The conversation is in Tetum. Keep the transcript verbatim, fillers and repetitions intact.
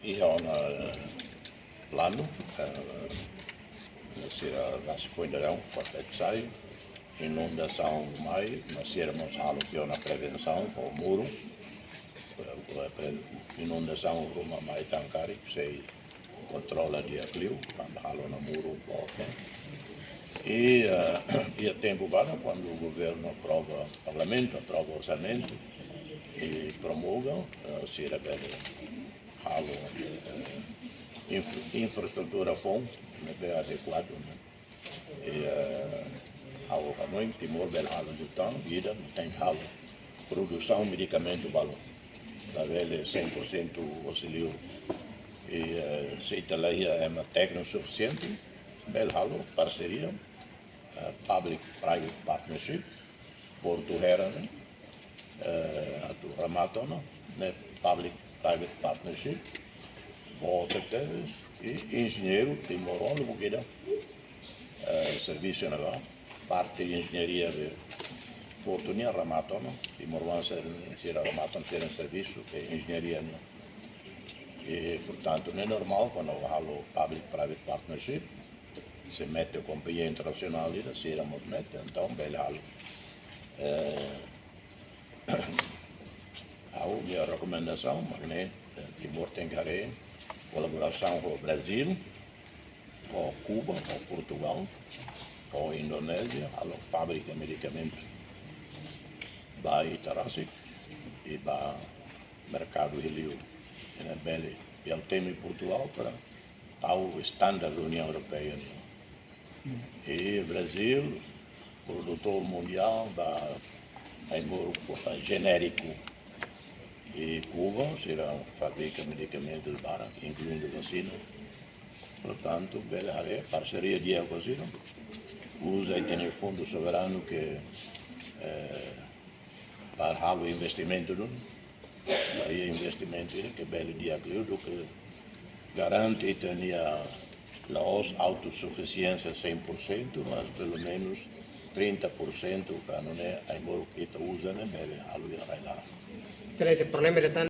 Iha ona planu, eh, sira rasik foin daudaun, kuarta sai, inundasaun mai, mas sira mós halo tiha ona prevensaun ho muru, eh, eh, pre-, inundasaun ruma mai tan karik, sei kontrola di'ak liu, tanba halo ona muru boot. I, eh, iha tempu badak, kuandu governu aprova, parlamentu aprova orsamentu, i promulga, eh, sira bele halo, eh, infra-, infraestrutura foun, ne'ebé adekuadu, ne'e. I, eh, ha'u hanoin Timor bele halo liután, ida, tenke halo produsaun medikamentu balu. Labele cem por cento husi liur. I, eh, se ita la iha ema tékniku sufisiente, bele halo parseria, eh, public private partnership, portu Hera ne'e, eh, atu remata ona, ne'e public private partnership, boot tebes, i enjeñeiru timoroanu buat ida, eh, servisu ne'ebá, parte enjeñaria de portu nian remata ona, timoroan sira, sira remata ona sira servisu de enjeñaria nian. I, portantu, ne'e normál, kuandu halo public private partnership, se mete kompañia internasionál ida, sira mós mete, entaun, bele halo. Eh, ha'u-nia rekomendasaun, mak ne'e, eh, Timor tenke haree kolaborasaun ho Brazíl, ho Kuba, ho Portugál, ho Indonézia, halo fábrika medikamentu ba ita rasik, i ba merkadu iha liur. Ne'e bele, i ha'u temi Portugál para tau standar Uniaun Europeia nian. I Brazíl, produtór mundiál ba ai-moruk, ba jenériku. I Kuba, sira fabrika medikamentus barak, inkluindu vasina. Portantu, bele haree parseria di'ak ho sira. Uza ita-nia fundu soberanu ke, eh, para halo investimentu duni. Ba iha investimentu ida ke bele di'ak liu duké garante ita-nia la'ós autosufisiénsia cem por cento, mas pelumenus trinta por cento, ka nune'e ai-moruk ita uza ne'e bele halo iha rai-laran. Exelénsia, problema de